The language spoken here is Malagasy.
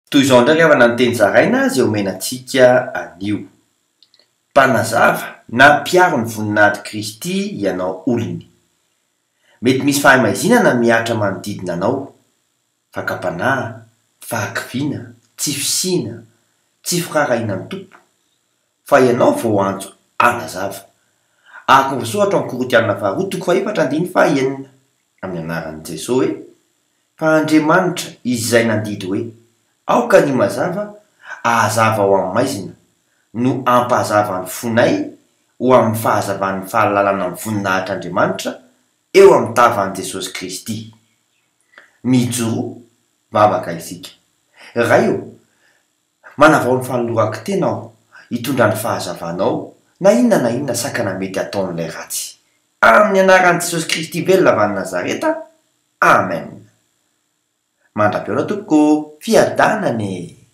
Toy izao indray ry havana ny teny zaraina izay omena antsika anio. Mpanazava na mpiaro ny voninahitr'i Kristy ianao olony. Mety misy fahaimaizinana mihatra manodidina anao, fakam-panahy, fahakiviana, tsy fisiana, tsy firaharahiana ny Tompo, fa ianao voaantso hanazava. Araka ny voasoratra ao amin'ny Korintiana faharoa toko fahefatra andininy fahaenina, amin'ny anaran'i Jesoa hoe, Fa Andriamanitra izay nandidy hoe, Aoka ny mazava ahazava ao amin'ny maizina, no hampahazava ny fonay ho amin'ny fahazavan'ny fahalalana ny voninahitr'Andriamanitra eo amin'ny tavan'i Jesosy Kristy. Mijoroa vavaka isika. Ray ô, manavao ny fanolorako tena aho hitondra ny fahazavanao na inona na inona sakana mety hataon'ilay ratsy. Amin'ny anaran'i Jesosy Kristy velona avy any Nazareta, Amen. Mandra-pihaona tompoko ô! Fiadanana e!